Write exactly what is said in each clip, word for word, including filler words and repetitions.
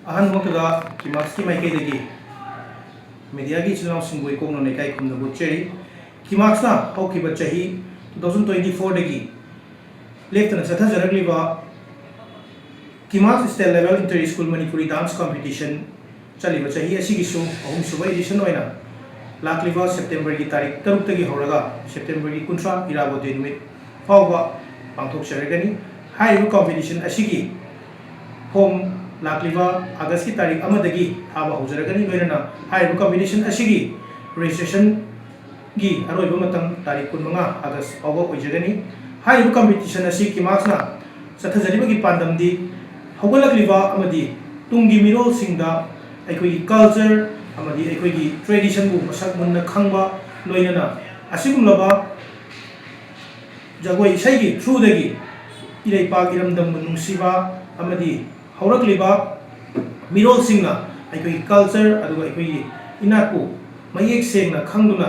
ꯑꯍꯥꯟꯕꯃꯛꯇꯗ ꯀꯤꯃꯥꯛꯁꯀꯤ ꯃꯥꯏꯀꯩꯗꯒꯤ ꯃꯦꯗꯤꯌꯥꯒꯤ ꯏꯆꯤꯜ ꯏꯅꯥꯎꯁꯤꯡꯕꯨ ꯏꯀꯣꯛꯅꯅ ꯏꯀꯥꯏ ꯈꯨꯝꯅꯕ ꯎꯠꯆꯔꯤ꯫ ꯀꯤꯃꯥꯛꯁꯅ ꯍꯧꯈꯤꯕ ꯆꯍꯤ two thousand twenty fourꯗꯒꯤ ꯂꯦꯞꯇꯅ ꯆꯠꯊꯖꯔꯛꯂꯤꯕ ꯀꯤꯃꯥꯛꯁ State Level Inter School Manipuri Dance Competition ꯆꯠꯂꯤꯕ ꯆꯍꯤ ꯑꯁꯤꯒꯤꯁꯨ ꯑꯍꯨꯝꯁꯨꯕ edition ꯑꯣꯏꯅ ꯂꯥꯛꯂꯤꯕ ꯁꯦꯞꯇꯦꯝꯕꯔꯒꯤ ꯇꯥꯔꯤꯛ ꯇꯔꯨꯛꯇꯒꯤ ꯍꯧꯔꯒ ꯁꯦꯞꯇꯦꯝꯕꯔꯒꯤ ꯀꯨꯟꯊ꯭ꯔꯥ ꯏꯔꯥꯕꯣꯠ ꯗꯦ ꯅꯨꯃꯤꯠ ꯐꯥꯎꯕ ꯄꯥꯡꯊꯣꯛꯆꯔꯒꯅꯤ꯫ ꯍꯥꯏꯔꯤꯕ competition ꯑꯁꯤꯒꯤ form ꯂꯥꯛꯂꯤꯕ ꯑꯥꯒꯁꯀꯤ ꯇꯥꯔꯤꯛ ꯑꯃꯗꯒꯤ ꯊꯥꯕ ꯍꯧꯖꯔꯒꯅꯤ꯫ ꯂꯣꯏꯅꯅ ꯍꯥꯏꯔꯤꯕ competition ꯑꯁꯤꯒꯤ registrationꯒꯤ ꯑꯔꯣꯏꯕ ꯃꯇꯝ ꯇꯥꯔꯤꯛ ꯀꯨꯟꯃꯉꯥ ꯑꯥꯒꯁ ꯐꯥꯎꯕ ꯑꯣꯏꯖꯒꯅꯤ꯫ ꯍꯥꯏꯔꯤꯕ competition ꯑꯁꯤ ꯀꯤꯃꯥꯛꯁꯅ ꯆꯠꯊꯖꯔꯤꯕꯒꯤ ꯄꯥꯟꯗꯝꯗꯤ ꯍꯧꯒꯠꯂꯛꯂꯤꯕ ꯑꯃꯗꯤ ꯇꯨꯡꯒꯤ ꯃꯤꯔꯣꯜꯁꯤꯡꯗ ꯑꯩꯈꯣꯏꯒꯤ culture ꯑꯃꯗꯤ ꯑꯩꯈꯣꯏꯒꯤ traditionꯕꯨ ꯃꯁꯛ ꯃꯨꯟꯅ ꯈꯪꯕ, ꯂꯣꯏꯅꯅ ꯑꯁꯤꯒꯨꯝꯂꯕ ꯖꯒꯣꯏ ꯏꯁꯩꯒꯤ throughꯗꯒꯤ ꯏꯔꯩꯄꯥꯛ ꯏꯔꯝꯗꯝꯕꯨ ꯅꯨꯡꯁꯤꯕ ꯑꯃꯗꯤ ꯍꯧꯔꯛꯂꯤꯕ ꯃꯤꯔꯣꯜꯁꯤꯡꯅ ꯑꯩꯈꯣꯏꯒꯤ culture ꯑꯗꯨꯒ ꯑꯩꯈꯣꯏꯒꯤ ꯏꯅꯥꯠꯄꯨ ꯃꯌꯦꯛ ꯁꯦꯡꯅ ꯈꯪꯗꯨꯅ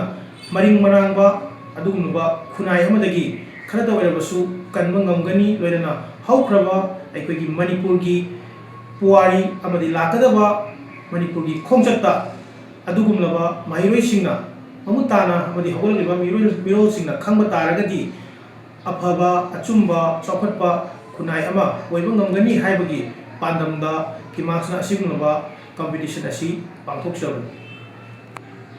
ꯃꯔꯤꯡ ꯃꯔꯥꯡꯕ ꯑꯗꯨꯒꯨꯝꯂꯕ ꯈꯨꯟꯅꯥꯏ ꯑꯃꯗꯒꯤ ꯈꯔꯇ ꯑꯣꯏꯔꯕꯁꯨ ꯀꯟꯕ ꯉꯝꯒꯅꯤ꯫ ꯂꯣꯏꯅꯅ ꯍꯧꯈ꯭ꯔꯕ ꯑꯩꯈꯣꯏꯒꯤ ꯃꯅꯤꯄꯨꯔꯒꯤ ꯄꯨꯋꯥꯔꯤ ꯑꯃꯗꯤ ꯂꯥꯛꯀꯗꯕ ꯃꯅꯤꯄꯨꯔꯒꯤ ꯈꯣꯡꯆꯠꯇ ꯑꯗꯨꯒꯨꯝꯂꯕ ꯃꯍꯩꯔꯣꯏꯁꯤꯡꯅ ꯃꯃꯨꯠ ꯇꯥꯅ ꯑꯃꯗꯤ ꯍꯧꯒꯠꯂꯛꯂꯤꯕ ꯃꯤꯔꯣꯜ-, ꯃꯤꯔꯣꯜꯁꯤꯡꯅ ꯈꯪꯕ ꯇꯥꯔꯒꯗꯤ ꯑꯐꯕ, ꯑꯆꯨꯝꯕ, ꯆꯥꯎꯈꯠꯄ ꯈꯨꯟꯅꯥꯏ ꯑꯃ ꯑꯣꯏꯕ ꯉꯝꯒꯅꯤ ꯍꯥꯏꯕꯒꯤ ꯄꯥꯟꯗꯝꯗ ꯀꯤꯃꯥꯛꯁꯅ ꯑꯁꯤꯒꯨꯝꯂꯕ competition ꯑꯁꯤ ꯄꯥꯡꯊꯣꯛꯆꯕꯅꯤ꯫